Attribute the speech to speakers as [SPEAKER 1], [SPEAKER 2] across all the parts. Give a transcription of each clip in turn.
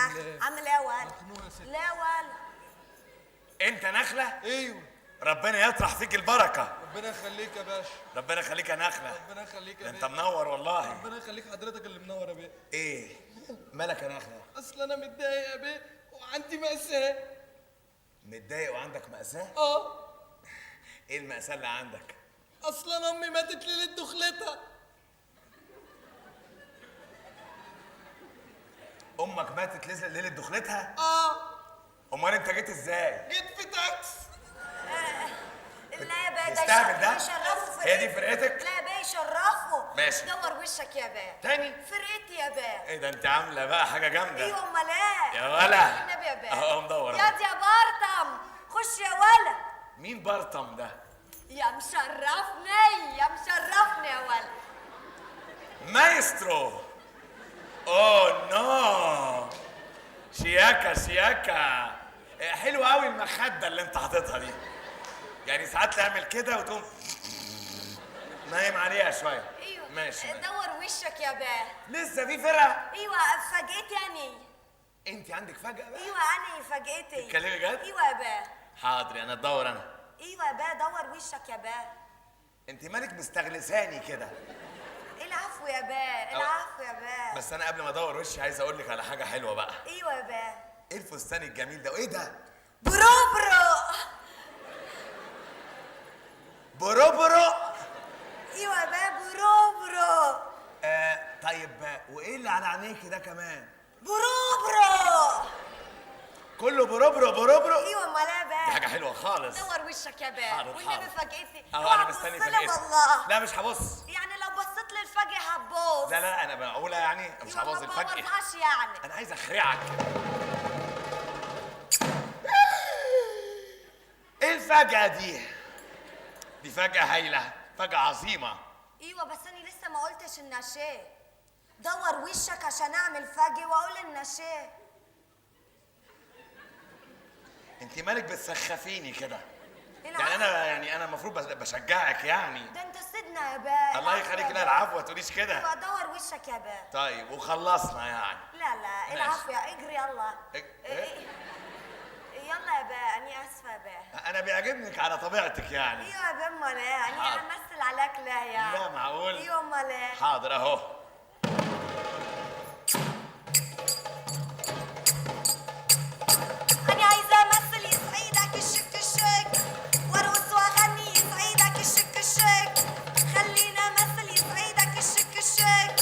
[SPEAKER 1] نخل.
[SPEAKER 2] ايه؟
[SPEAKER 1] عامل ايه يا ولا؟
[SPEAKER 2] مخنوق يا ست.
[SPEAKER 1] لا يا ولا.
[SPEAKER 3] انت نخله؟
[SPEAKER 2] ايوه.
[SPEAKER 3] ربنا يطرح فيك البركة.
[SPEAKER 2] ربنا يخليك يا باشا.
[SPEAKER 3] ربنا يخليك يا نخله.
[SPEAKER 2] ربنا يخليك
[SPEAKER 3] ده
[SPEAKER 2] يا
[SPEAKER 3] انت
[SPEAKER 2] بيه.
[SPEAKER 3] منور والله.
[SPEAKER 2] ربنا يخليك، حضرتك اللي منور يا بيه.
[SPEAKER 3] ايه مالك يا نخله؟
[SPEAKER 2] اصل انا متضايق يا بيه وعندي مأساة.
[SPEAKER 3] متضايق وعندك مأساة؟
[SPEAKER 2] اه.
[SPEAKER 3] ايه المأساة اللي عندك؟
[SPEAKER 2] اصل انا امي ماتت ليلة دخلتها.
[SPEAKER 3] امك ماتت ليلة دخلتها؟
[SPEAKER 2] اه.
[SPEAKER 3] امال انت جيت ازاي؟
[SPEAKER 2] جيت في تاكس.
[SPEAKER 1] لا يا بيه، ده
[SPEAKER 3] يستهبل ده؟
[SPEAKER 1] يشرفوا.
[SPEAKER 3] هي دي فرقتك؟
[SPEAKER 1] لا يا بيه يشرفوا.
[SPEAKER 3] ماشي.
[SPEAKER 1] دور وشك يا بيه.
[SPEAKER 3] تاني؟
[SPEAKER 1] فرقتي يا بيه.
[SPEAKER 3] ايه ده، انت عامله بقى حاجة جامدة.
[SPEAKER 1] ايوه امال ايه؟
[SPEAKER 3] يا ولا.
[SPEAKER 1] النبي يا بيه.
[SPEAKER 3] اهو مدور
[SPEAKER 1] يا دي يا برطم، خش يا ولا.
[SPEAKER 3] مين برطم ده؟
[SPEAKER 1] يا مشرفني يا مشرفني يا ولا.
[SPEAKER 3] مايسترو. oh no، شياكه شياكه. حلوة قوي المخدة اللي انت حاططها دي، يعني ساعات تعمل كده وتقوم نايم عليها شوية.
[SPEAKER 1] ايوه
[SPEAKER 3] ماشي.
[SPEAKER 1] دور وشك يا بيه.
[SPEAKER 3] لسه في فرقه؟
[SPEAKER 1] ايوه فاجئتي يعني.
[SPEAKER 3] انت عندك فجأة بقى؟
[SPEAKER 1] ايوه انا فاجئتي.
[SPEAKER 3] تتكلمي جد؟
[SPEAKER 1] ايوه يا بيه.
[SPEAKER 3] حاضر انا ادور انا.
[SPEAKER 1] ايوه يا بيه دور وشك يا بيه.
[SPEAKER 3] انت مالك مستغلساني كده؟
[SPEAKER 1] العفو يا بيه، العفو يا بيه.
[SPEAKER 3] بس انا قبل ما ادور وشي عايز اقول لك على حاجة حلوة بقى.
[SPEAKER 1] ايوه يا بيه.
[SPEAKER 3] ايه الفستان الجميل ده؟ وايه ده؟
[SPEAKER 1] بروبرو.
[SPEAKER 3] بروبرو؟
[SPEAKER 1] ايوه يا بيه بروبرو.
[SPEAKER 3] طيب وايه اللي على عينيكي ده كمان؟
[SPEAKER 1] بروبرو.
[SPEAKER 3] كله بروبرو بروبرو.
[SPEAKER 1] ايوه امال ايه يا بيه؟
[SPEAKER 3] دي حاجة حلوة خالص.
[SPEAKER 1] دور وشك يا بيه.
[SPEAKER 3] حاضر،
[SPEAKER 1] والنبي
[SPEAKER 3] حاضر.
[SPEAKER 1] فاجئتني.
[SPEAKER 3] اهو انا مستني فاجئتك.
[SPEAKER 1] والله.
[SPEAKER 3] لا مش هبص.
[SPEAKER 1] يعني لو بصيت للفجأة هتبص.
[SPEAKER 3] لا لا انا معقولة يعني مش
[SPEAKER 1] ايوه
[SPEAKER 3] هبوظ
[SPEAKER 1] ما
[SPEAKER 3] الفجأة.
[SPEAKER 1] بوظهاش يعني.
[SPEAKER 3] انا عايز اخرعك كده. ايه الفجأة دي؟ دي فجأة هايلة، فجأة عظيمة.
[SPEAKER 1] ايوه بس انا لسه ما قلتش النشاة. دور وشك عشان اعمل فجأة واقول النشاة.
[SPEAKER 3] انت مالك بتسخفيني كده؟ يعني انا يعني انا المفروض بشجعك يعني.
[SPEAKER 1] ده انت سيدنا يا بيه.
[SPEAKER 3] الله يخليك. لا العفو ما تقوليش كده.
[SPEAKER 1] ايوه دور وشك يا بيه.
[SPEAKER 3] طيب وخلصنا يعني.
[SPEAKER 1] لا لا العفو يا اجري يلا.
[SPEAKER 3] إيه؟
[SPEAKER 1] يلا يا بيه انا اسفه يا بيه.
[SPEAKER 3] انا بيعجبنك على طبيعتك يعني.
[SPEAKER 1] ايوه يا بيه امال ايه؟ انا همثل عليك لا يعني.
[SPEAKER 3] لا معقول؟
[SPEAKER 1] ايوه امال ايه؟
[SPEAKER 3] حاضر اهو.
[SPEAKER 1] انا عايزه امثل يسعدك الشك الشك، وارقص واغني يسعدك الشك الشك، خلينا امثل يسعدك الشك الشك،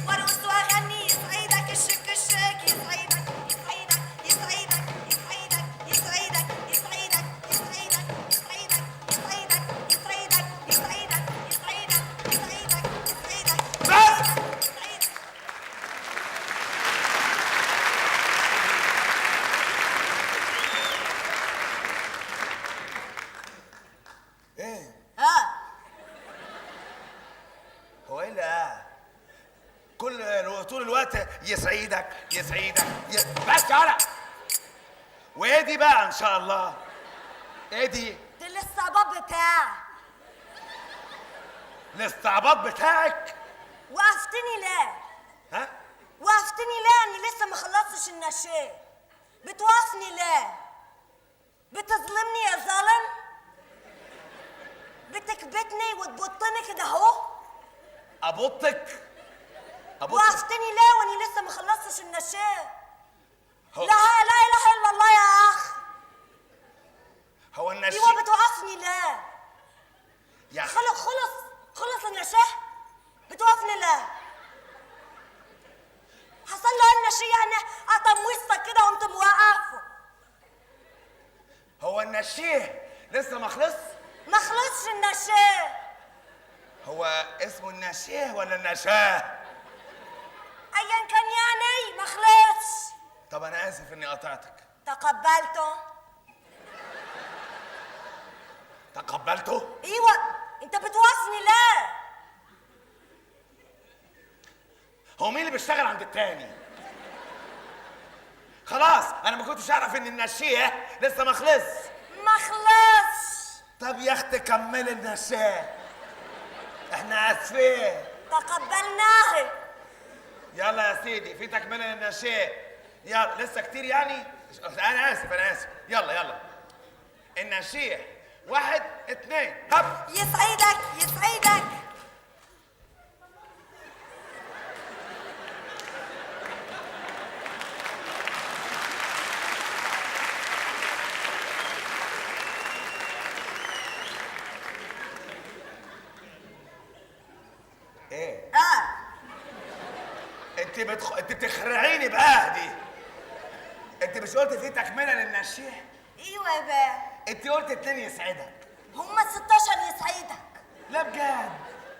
[SPEAKER 1] وارقص واغني يسعدك الشك الشك، يسعدك يسعدك يسعدك يسعدك يسعدك يسعدك يسعدك يسعدك يسعدك يسعدك يسعدك يسعدك يسعدك يسعدك.
[SPEAKER 3] بس. ايه؟
[SPEAKER 1] ها؟
[SPEAKER 3] هو ايه اللي كل طول الوقت يسعدك يسعدك بس يا ولد. وايه دي بقى ان شاء الله؟ ايه دي؟
[SPEAKER 1] دي الاستعباط بتاعك.
[SPEAKER 3] الاستعباط بتاعك؟
[SPEAKER 1] وقفتني ليه؟
[SPEAKER 3] ها؟
[SPEAKER 1] وقفتني ليه؟ انا لسه ما خلصتش النشاة. بتوقفني ليه؟ بتظلمني يا ظالم؟ بتكبتني وتبطني كده اهو؟
[SPEAKER 3] ابطك؟ ابطك؟
[SPEAKER 1] وقفتني ليه وانا لسه ما خلصتش النشاة؟ لا لا اله الا الله يا اخ.
[SPEAKER 3] هو النشاة
[SPEAKER 1] ايوه بتوقفني ليه؟
[SPEAKER 3] يعني
[SPEAKER 1] خلص خلص خلص النشاة؟ بتوقفني ليه؟ حصل له النشاة يعني قطم وسطك كده وقمت موقفه.
[SPEAKER 3] هو النشيه لسه ما خلص؟
[SPEAKER 1] ما خلصش النشاة.
[SPEAKER 3] هو اسمه النشيه ولا النشاة؟
[SPEAKER 1] ايا كان يعني ما خلصش.
[SPEAKER 3] طب انا اسف اني قطعتك.
[SPEAKER 1] تقبلته؟
[SPEAKER 3] تقبلته؟
[SPEAKER 1] ايوه انت بتوقفني ليه؟
[SPEAKER 3] هو مين اللي بيشتغل عند التاني؟ خلاص انا ما كنتش اعرف ان النشيه لسه ما خلص.
[SPEAKER 1] ما خلصش.
[SPEAKER 3] طب يا اختي كملي النشاة، احنا اسفين.
[SPEAKER 1] تقبلناه.
[SPEAKER 3] يلا يا سيدي في تكمله للنشاة. يلا لسه كتير يعني؟ انا اسف انا اسف. يلا يلا النشيح، 1 2 هب.
[SPEAKER 1] يسعدك يسعدك.
[SPEAKER 3] ايه؟ انت بتخرعيني بقى دي. انت مش قلت في تكمله للنشيح؟
[SPEAKER 1] ايوه يا باه.
[SPEAKER 3] انت قلت 2 يسعدك.
[SPEAKER 1] هما 16 يسعدك.
[SPEAKER 3] لا بجد.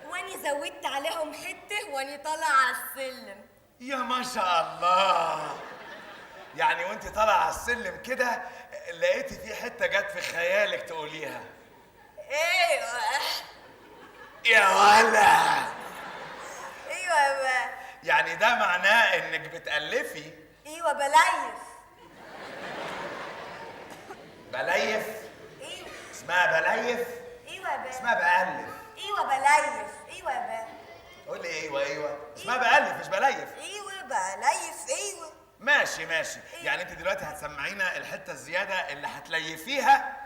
[SPEAKER 1] واني زودت عليهم حتة واني طالعه على السلم.
[SPEAKER 3] يا ما شاء الله. يعني وانت طالعه على السلم كده لقيتي في حتة جت في خيالك تقوليها.
[SPEAKER 1] ايوه.
[SPEAKER 3] يا ولا.
[SPEAKER 1] ايوه يا باه.
[SPEAKER 3] يعني ده معناه انك بتألفي.
[SPEAKER 1] ايوه بليف.
[SPEAKER 3] بليف؟
[SPEAKER 1] ايوه.
[SPEAKER 3] اسمها بليف؟
[SPEAKER 1] ايوه يا باه.
[SPEAKER 3] اسمها بألف.
[SPEAKER 1] ايوه بليف. ايوه يا باه.
[SPEAKER 3] قول لي ايوه ايوه. اسمها بألف مش بليف.
[SPEAKER 1] ايوه بليف. ايوه
[SPEAKER 3] ماشي ماشي.
[SPEAKER 1] أيوة.
[SPEAKER 3] يعني انت دلوقتي هتسمعينا الحتة الزيادة اللي هتليفيها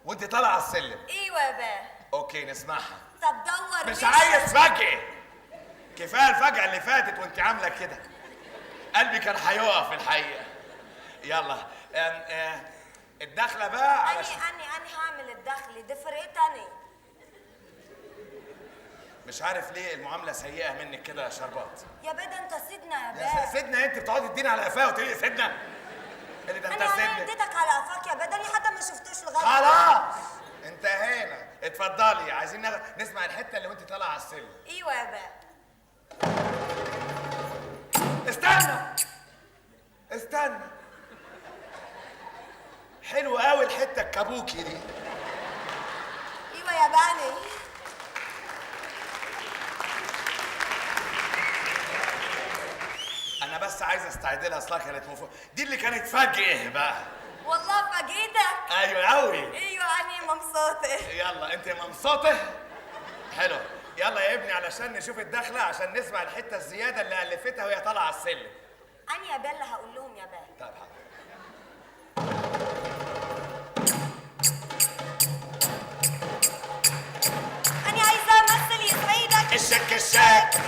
[SPEAKER 3] وانت طالعه على السلم.
[SPEAKER 1] ايوه يا باه.
[SPEAKER 3] okay نسمعها.
[SPEAKER 1] طب دور.
[SPEAKER 3] مش عايز فجأة. كفاية الفجأة اللي فاتت وانت عامله كده. قلبي كان هيقف الحقيقة. يلا الدخلة بقى علشان
[SPEAKER 1] اني هعمل الدخلة دي فرقتي انا.
[SPEAKER 3] مش عارف ليه المعاملة سيئه منك كده يا شربات.
[SPEAKER 1] يا بيه ده انت سيدنا يا بيه.
[SPEAKER 3] سيدنا؟ انت بتقعدي تديني على قفاه وتقولي سيدنا؟ اللي ده انت سيدنا.
[SPEAKER 1] انا اديتك على قفاك يا بيه، ده انا حتى ما شفتوش لغاية.
[SPEAKER 3] خلاص انتهينا. اتفضلي، عايزين نسمع الحتة اللي وانت طالعه على السلم.
[SPEAKER 1] ايوه يا بيه.
[SPEAKER 3] استنى استنى. حلو قوي الحتة الكابوكي دي.
[SPEAKER 1] ايوه يا باني.
[SPEAKER 3] انا بس عايز استعدلها، اصلها كانت دي اللي كانت فجأة بقى.
[SPEAKER 1] والله فاجئتك.
[SPEAKER 3] ايوه قوي.
[SPEAKER 1] ايوه انا مبسوطة.
[SPEAKER 3] يلا انت مبسوطة؟ حلو. يلا يا ابني علشان نشوف الدخلة، عشان نسمع الحتة الزيادة اللي الفتها وهي طالعه على السلم.
[SPEAKER 1] انا يا بال هقول لهم يا بال.
[SPEAKER 3] طيب حاضر.
[SPEAKER 1] انا عايزه امثل يسعدك.
[SPEAKER 3] الشك الشك.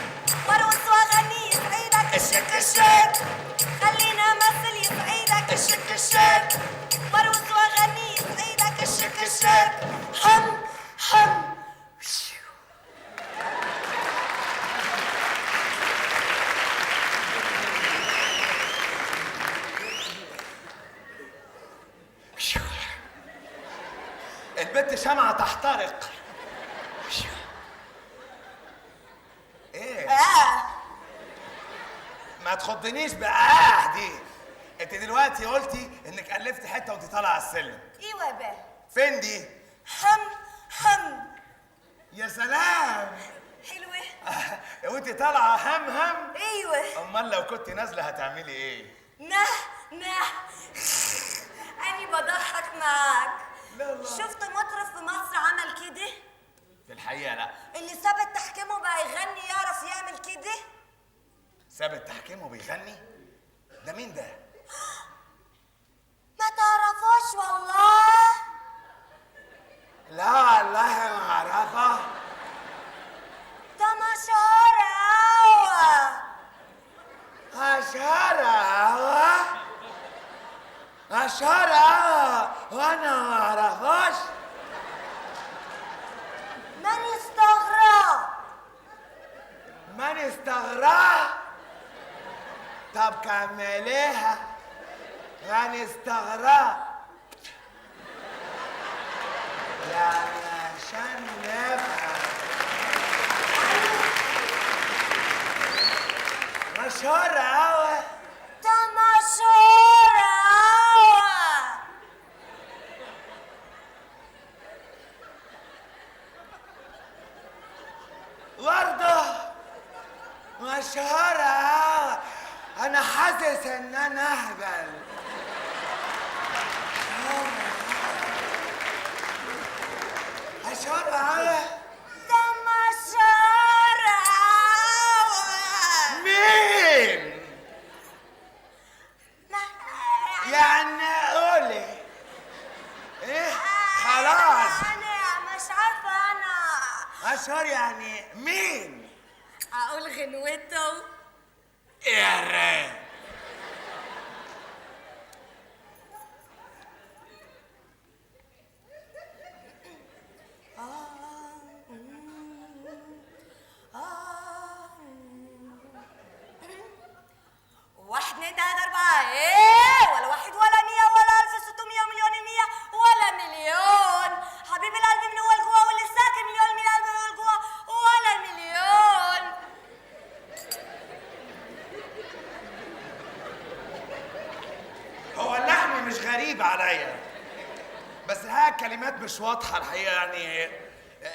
[SPEAKER 1] وارقص واغني يسعدك.
[SPEAKER 3] الشك الشك.
[SPEAKER 1] خلينا امثل يسعدك.
[SPEAKER 3] الشك الشك.
[SPEAKER 1] وارقص واغني يسعدك.
[SPEAKER 3] الشك الشك.
[SPEAKER 1] هم هم.
[SPEAKER 3] البت شمعة تحترق. ايه؟ ما تخضنيش بقى دي. انت دلوقتي قلتي انك الفت حتة وانت طالعه على السلم.
[SPEAKER 1] ايوه يا باه.
[SPEAKER 3] فين دي؟
[SPEAKER 1] هم هم.
[SPEAKER 3] يا سلام.
[SPEAKER 1] حلوة.
[SPEAKER 3] وانت طالعه هم هم؟
[SPEAKER 1] ايوه.
[SPEAKER 3] امال لو كنت نازله هتعملي ايه؟
[SPEAKER 1] نه نه. انا بضحك معاك.
[SPEAKER 3] لا لا.
[SPEAKER 1] شفت مطرب في مصر عمل كده؟
[SPEAKER 3] في الحقيقة لا.
[SPEAKER 1] اللي ساب التحكيم وبقى يغني يعرف يعمل كده؟
[SPEAKER 3] ساب التحكيم وبيغني؟ ده مين ده؟
[SPEAKER 1] ما تعرفوش والله.
[SPEAKER 3] لا والله ما اعرفه.
[SPEAKER 1] ده مشهور قوي.
[SPEAKER 3] مشهور قوي؟ مشهور قوي وانا ما اعرفوش؟
[SPEAKER 1] من استغرب؟
[SPEAKER 3] من استغرب؟ طب كمليها. من استغرب يعني عشان نفهم. مشهور قوي.
[SPEAKER 1] ده مشهور قوي.
[SPEAKER 3] برضه مشهور قوي. أنا حاسس إن أنا أهبل. مشهور قوي.
[SPEAKER 1] ده مشهور قوي.
[SPEAKER 3] مين؟
[SPEAKER 1] ما
[SPEAKER 3] اشهر يعني مين؟
[SPEAKER 1] اقول غنوته.
[SPEAKER 3] يا ريت.
[SPEAKER 1] واحد اتنين تلاتة أربعة، إيه ولا واحد ولا 100 ولا 1600 مليون 100 ولا مليون. حبيب القلب من هو الجوا واللي ساكن مليون 100 قلب من هو الجوا ولا مليون.
[SPEAKER 3] هو اللحن مش غريب عليا، بس الحقيقة الكلمات مش واضحة الحقيقة، يعني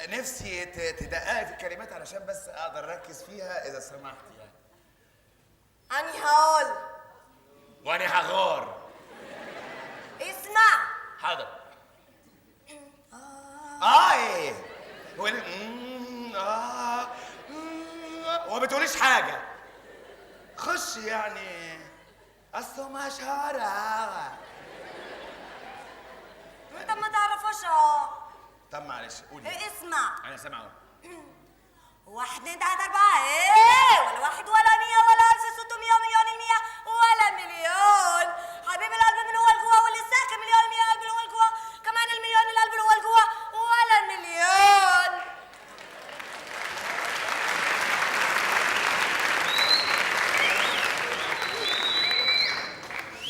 [SPEAKER 3] نفسي تدققي في الكلمات علشان بس أقدر أركز فيها إذا سمحت يعني.
[SPEAKER 1] أني هقول
[SPEAKER 3] وأنا هغار.
[SPEAKER 1] اسمع.
[SPEAKER 3] حاضر. إيه هو وما بتقوليش حاجة. خش يعني أصله مشهورة.
[SPEAKER 1] أنت ما تعرفوش.
[SPEAKER 3] طب معلش قولي.
[SPEAKER 1] اسمع.
[SPEAKER 3] أنا سامعه.
[SPEAKER 1] واحد اتنين تلاتة أربعة، إيه ولا واحد ولا 100 ولا 1600 مليون 100 ولا مليون. حبيب القلب من هو الجوا واللي ساكن مليون 100 قلب من هو الجوا كمان المليون القلب من هو الجوا ولا مليون.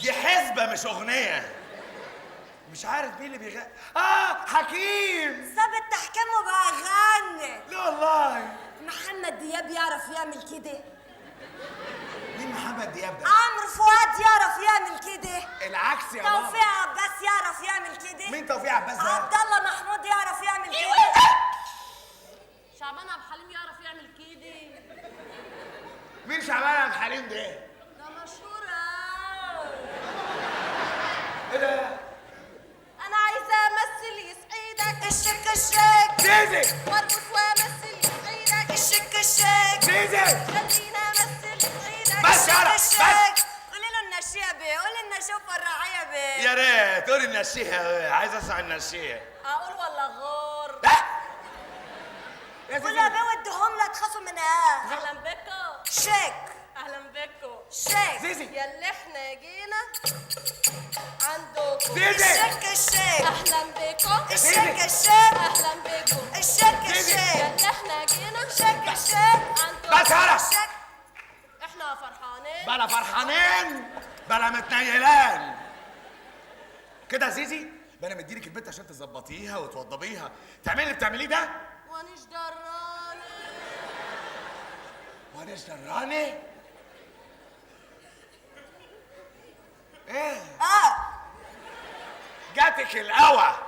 [SPEAKER 3] دي حسبة مش أغنية. مش عارف مين اللي بيغني. حكيم.
[SPEAKER 1] ساب التحكيم وبقى غني.
[SPEAKER 3] لا والله.
[SPEAKER 1] محمد دياب يعرف يعمل كده.
[SPEAKER 3] مين محمد دياب ده؟
[SPEAKER 1] عمرو فؤاد يعرف يعمل كده.
[SPEAKER 3] العكس يا ماما.
[SPEAKER 1] توفيق عباس يعرف يعمل كده.
[SPEAKER 3] مين توفيق عباس ده؟
[SPEAKER 1] عبد الله محمود يعرف يعمل كده.
[SPEAKER 4] شعبان عبد الحليم يعرف يعمل كده.
[SPEAKER 3] مين شعبان عبد الحليم ده؟
[SPEAKER 4] ده مشهور قوي.
[SPEAKER 3] ايه ده؟
[SPEAKER 4] انا عايزه امثل يسعدك.
[SPEAKER 1] الشك الشك
[SPEAKER 3] زيزي.
[SPEAKER 4] وارقص وامثل يسعدك.
[SPEAKER 1] الشك الشك
[SPEAKER 3] زيزي.
[SPEAKER 4] خلينا امثل يسعدك.
[SPEAKER 3] بس يلا بس.
[SPEAKER 1] قولي له النشيه بيه، قولي النشيه وفرحيه بيه.
[SPEAKER 3] يا ريت قولي النشيه، عايز اسمع النشيه.
[SPEAKER 4] اقول ولا غار؟
[SPEAKER 3] لا يا
[SPEAKER 1] قولي يا
[SPEAKER 3] زيزي.
[SPEAKER 1] بيه واديهم لها تخافوا منها.
[SPEAKER 4] اهلا بكم.
[SPEAKER 1] شك
[SPEAKER 4] اهلا بكم.
[SPEAKER 1] شك
[SPEAKER 3] زيزي.
[SPEAKER 4] يا اللي احنا جينا عندكم.
[SPEAKER 3] زيزي.
[SPEAKER 1] الشك الشك.
[SPEAKER 4] اهلا بكم.
[SPEAKER 1] الشك الشك.
[SPEAKER 4] اهلا بكم.
[SPEAKER 1] الشك
[SPEAKER 4] يا
[SPEAKER 1] الشك.
[SPEAKER 4] اللي احنا جينا
[SPEAKER 1] شك الشك.
[SPEAKER 4] عندكم.
[SPEAKER 3] بس يلا.
[SPEAKER 1] شك.
[SPEAKER 4] احنا فرحانين.
[SPEAKER 3] بلا فرحانين بلا متنيلان كده يا زيزي. بقى انا مديلك البنت عشان تظبطيها وتوضبيها، تعملي اللي بتعمليه ده.
[SPEAKER 4] وانيش دراني.
[SPEAKER 3] وانيش دراني؟ ايه؟ جاتك القوى.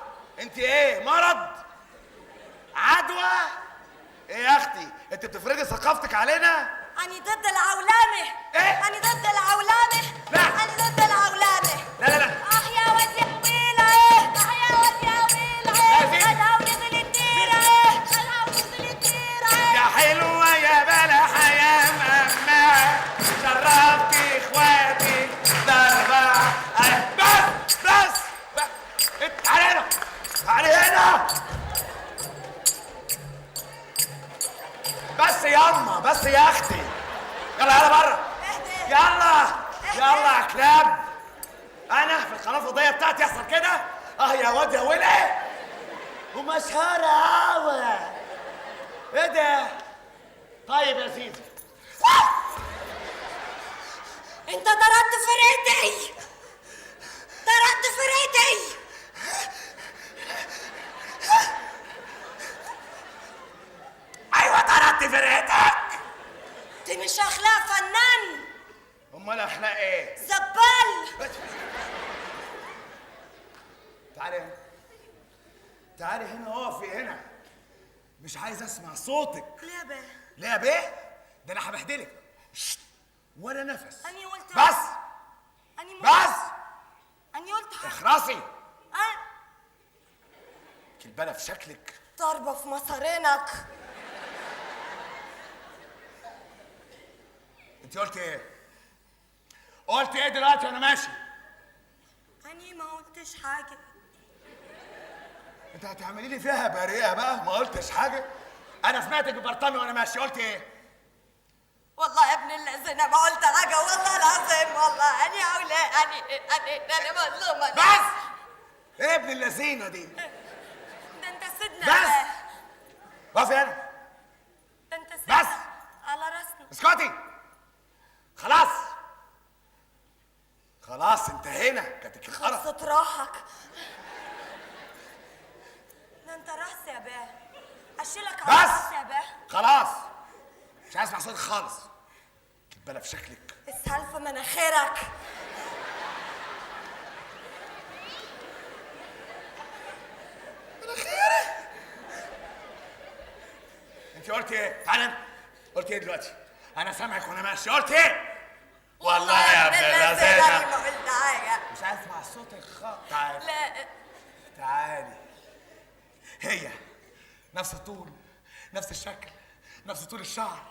[SPEAKER 3] انت ايه؟ مرض؟ عدوى؟ ايه يا اختي؟ انت بتفرضي ثقافتك علينا؟
[SPEAKER 1] أنا ضد العولمة.
[SPEAKER 3] إيه؟
[SPEAKER 1] أنا ضد العولمة.
[SPEAKER 3] لا.
[SPEAKER 1] أنا ضد العولمة.
[SPEAKER 3] لا لا لا.
[SPEAKER 1] آه يا واد يا ويلة. آه يا واد يا ويلة.
[SPEAKER 3] لا زيزي.
[SPEAKER 1] خدها ونزل الديرة. خدها ونزل الديرة.
[SPEAKER 3] يا حلوة يا بلحة يا ماما، شرفتي اخواتي الأربعة. بس بس بس. تعالي هنا، تعالي هنا بس ياما، بس يا اختي. يلا يلا بره. يلا يلا يا كلاب. انا في القناة الفضائية بتاعتي يحصل كده؟ يا واد يا ولد ومشهوره قوي. ايه ده؟ طيب يا سيدي.
[SPEAKER 1] انت ضربت فرقتي، ضربت فرقتي.
[SPEAKER 3] ايوه طردت فرقتك.
[SPEAKER 1] دي مش اخلاق فنان.
[SPEAKER 3] امال اخلاق ايه؟
[SPEAKER 1] زبال.
[SPEAKER 3] تعالي هنا، تعالي هنا، اقفي هنا. مش عايز اسمع صوتك.
[SPEAKER 1] ليه يا بيه؟
[SPEAKER 3] ليه يا بيه؟ ده انا هبهدلك. ولا نفس.
[SPEAKER 1] أني قلت
[SPEAKER 3] بس.
[SPEAKER 1] أني
[SPEAKER 3] بس.
[SPEAKER 1] أني قلت حاجة.
[SPEAKER 3] اخرسي.
[SPEAKER 1] أه؟
[SPEAKER 3] كلبانه في شكلك.
[SPEAKER 1] ضربة في مصارينك.
[SPEAKER 3] انت قلت ايه؟ قلت ايه دلوقتي وانا ماشي؟
[SPEAKER 1] أني ما قلتش حاجة.
[SPEAKER 3] انت هتعملي لي فيها بريئة بقى؟ ما قلتش حاجة؟ انا سمعتك ببرطمي وانا ماشي، قلت ايه؟
[SPEAKER 1] والله يا ابن الذين ما قلت حاجة، والله العظيم، والله انا اولى انا مظلومة.
[SPEAKER 3] بس ايه ابن اللذينه دي؟
[SPEAKER 1] ده انت سيدنا.
[SPEAKER 3] بس وقفي هنا.
[SPEAKER 1] ده انت سيدنا.
[SPEAKER 3] بس
[SPEAKER 1] على راسنا.
[SPEAKER 3] اسكتي خلاص خلاص انتهينا. كانت خلاص
[SPEAKER 1] خلصت راحك. ده انت راس يا باه، اشيلك على راسي يا باه.
[SPEAKER 3] خلاص مش عايز اسمع صوتك خالص. كدبالة في شكلك.
[SPEAKER 1] اسهل في مناخيرك.
[SPEAKER 3] مناخيري؟ انت قلتي ايه؟ تعالى انت. قلتي ايه دلوقتي؟ انا سامعك وانا ماشي، قلت ايه؟ والله يا ابن اللذينه
[SPEAKER 1] ما قلت حاجة.
[SPEAKER 3] مش عايز اسمع صوتك خالص. تعالي.
[SPEAKER 1] لا
[SPEAKER 3] تعالي. هي نفس الطول، نفس الشكل، نفس طول الشعر،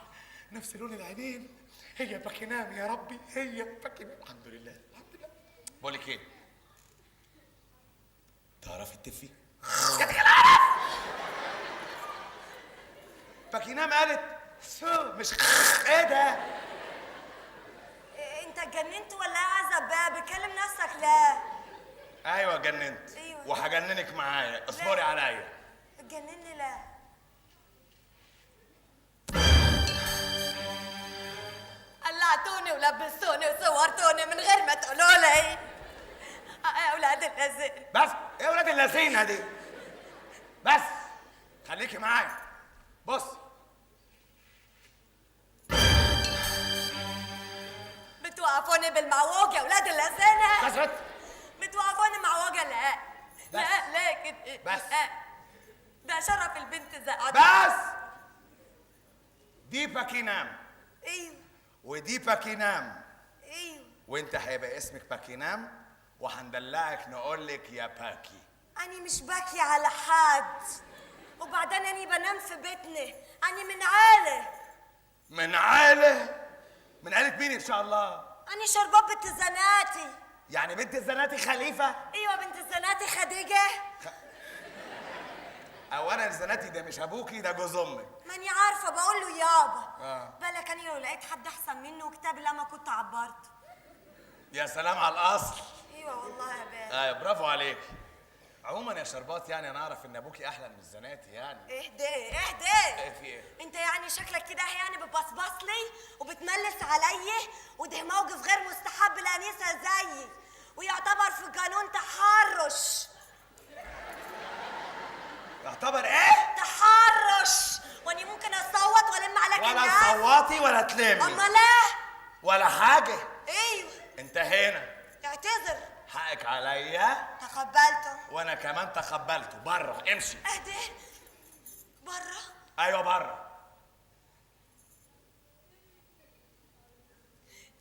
[SPEAKER 3] نفس لون العينين. هي باكينام يا ربي، هي باكينام. الحمد لله الحمد لله. بقول لك ايه؟ تعرفي تتفي؟ باكينام قالت سو مش ايه ده؟
[SPEAKER 1] انت اتجننت ولا ايه يا عزب؟ بتكلم نفسك؟ لا
[SPEAKER 3] ايوه اتجننت.
[SPEAKER 1] ايوه
[SPEAKER 3] وهجننك معايا، اصبري عليا.
[SPEAKER 1] اتجنني؟ لا قلعتوني ولبستوني وصورتوني من غير ما تقولوا لي يا اولاد اللذين.
[SPEAKER 3] بس ايه اولاد اللذينه دي؟ بس خليكي معايا. بص
[SPEAKER 1] بتوقفوني بالمعوج يا اولاد اللذينه.
[SPEAKER 3] بس بس
[SPEAKER 1] بتوقفوني معوجة. لا لا لا كده
[SPEAKER 3] بس.
[SPEAKER 1] لا. ده شرف البنت زقعت.
[SPEAKER 3] بس دي باكينام.
[SPEAKER 1] ايوه
[SPEAKER 3] ودي باكينام.
[SPEAKER 1] ايوه
[SPEAKER 3] وانت هيبقى اسمك باكينام وهندلعك نقول لك يا باكي.
[SPEAKER 1] أنا مش باكي على حد، وبعدين أنا بنام في بيتنا، أنا من عيلة.
[SPEAKER 3] من عيلة؟ من عيلة مين إن شاء الله؟
[SPEAKER 1] أنا شربات بنت الزناتي.
[SPEAKER 3] يعني بنت الزناتي خليفة؟
[SPEAKER 1] أيوة بنت الزناتي خديجة.
[SPEAKER 3] أولا الزناتي ده مش أبوكي، ده جوز أمك.
[SPEAKER 1] ماني عارفة، بقول له يابا. بالك أنا لو لقيت حد أحسن منه وكتاب لما كنت عبرته.
[SPEAKER 3] يا سلام على الأصل.
[SPEAKER 1] أيوة والله يا بابا.
[SPEAKER 3] أيوة برافو عليك. عموما يا شربات يعني انا اعرف ان ابوكي احلى من الزناتي يعني.
[SPEAKER 1] اهدي اهدي.
[SPEAKER 3] ايه في ايه؟
[SPEAKER 1] انت يعني شكلك كده يعني بتبصبص لي وبتملس عليا، وده موقف غير مستحب لانسه زيي، ويعتبر في القانون تحرش.
[SPEAKER 3] يعتبر ايه؟
[SPEAKER 1] تحرش. واني ممكن اصوت والم عليك
[SPEAKER 3] ولا
[SPEAKER 1] الناس.
[SPEAKER 3] تصوتي ولا تلمي.
[SPEAKER 1] امال ايه؟
[SPEAKER 3] ولا حاجة.
[SPEAKER 1] ايوه
[SPEAKER 3] انتهينا.
[SPEAKER 1] اعتذر.
[SPEAKER 3] حقك عليا.
[SPEAKER 1] تقبلته.
[SPEAKER 3] وانا كمان تقبلته. بره امشي.
[SPEAKER 1] اهدي بره.
[SPEAKER 3] ايوه بره.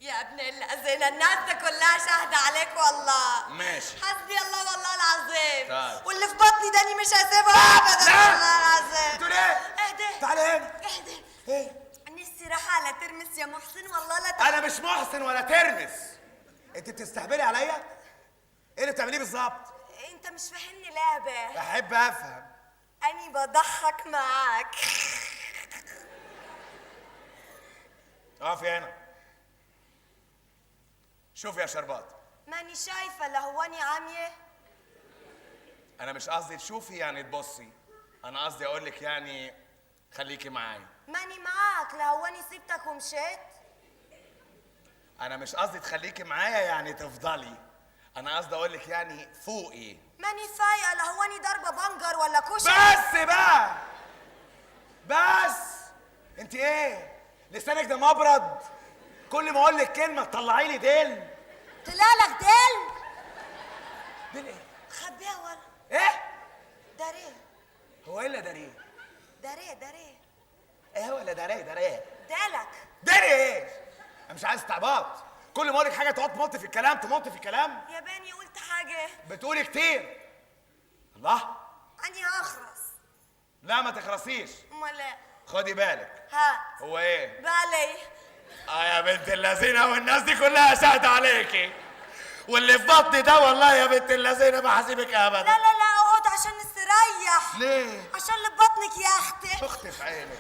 [SPEAKER 1] يا ابن اللذينه الناس دي كلها شاهده عليك والله.
[SPEAKER 3] ماشي.
[SPEAKER 1] حسبي الله والله العظيم.
[SPEAKER 3] طيب.
[SPEAKER 1] واللي في بطني ده مش هسيبه ابدا والله العظيم.
[SPEAKER 3] بتقول ايه؟
[SPEAKER 1] اهدي.
[SPEAKER 3] تعالي هنا.
[SPEAKER 1] اهدي.
[SPEAKER 3] ايه؟
[SPEAKER 1] نفسي رايحة على ترمس يا محسن والله. لا
[SPEAKER 3] انا مش محسن ولا ترمس. انت بتستهبلي عليا؟ ايه اللي بتعمليه بالظبط؟
[SPEAKER 1] انت مش فاهمني ليه يا باه؟
[SPEAKER 3] بحب افهم.
[SPEAKER 1] اني بضحك معاك.
[SPEAKER 3] اقفي هنا. شوفي يا شربات.
[SPEAKER 1] ماني شايفه، لا هواني عامية.
[SPEAKER 3] انا مش قصدي تشوفي يعني تبصي، انا قصدي اقول لك يعني خليكي معايا.
[SPEAKER 1] ماني معاك، لا هواني سبتك ومشيت.
[SPEAKER 3] انا مش قصدي تخليكي معايا يعني تفضلي، انا قصدي اقول لك يعني فوقي.
[SPEAKER 1] ماني فايقه، لا هواني ضربه بنجر ولا كشري.
[SPEAKER 3] بس بقى بس. انت ايه لسانك ده مبرد؟ كل ما اقول لك كلمة تطلعي لي ديل.
[SPEAKER 1] طلع لك ديل؟
[SPEAKER 3] ديل ايه؟
[SPEAKER 1] خبيها ورا.
[SPEAKER 3] ايه؟
[SPEAKER 1] داريه.
[SPEAKER 3] هو ايه اللي داريه؟
[SPEAKER 1] داريه داريه.
[SPEAKER 3] ايه هو اللي داريه داريه؟
[SPEAKER 1] دالك.
[SPEAKER 3] داري ايه؟ انا مش عايز استعباط. كل ما اقول لك حاجة تقعد تمط في الكلام تمط في الكلام.
[SPEAKER 1] يا باني قلت حاجة.
[SPEAKER 3] بتقولي كتير. الله.
[SPEAKER 1] اني هخرس.
[SPEAKER 3] لا ما تخرسيش.
[SPEAKER 1] امال ايه؟
[SPEAKER 3] خدي بالك.
[SPEAKER 1] هات.
[SPEAKER 3] هو ايه؟
[SPEAKER 1] بالي.
[SPEAKER 3] اه يا بنت اللذينه والناس دي كلها شاهده عليكي. واللي في بطني ده والله يا بنت اللذينه ما هسيبك ابدا.
[SPEAKER 1] لا لا لا اقعد عشان السراحه. ريح.
[SPEAKER 3] ليه؟
[SPEAKER 1] عشان اللي ببطنك يا اختي.
[SPEAKER 3] اختي في عينك.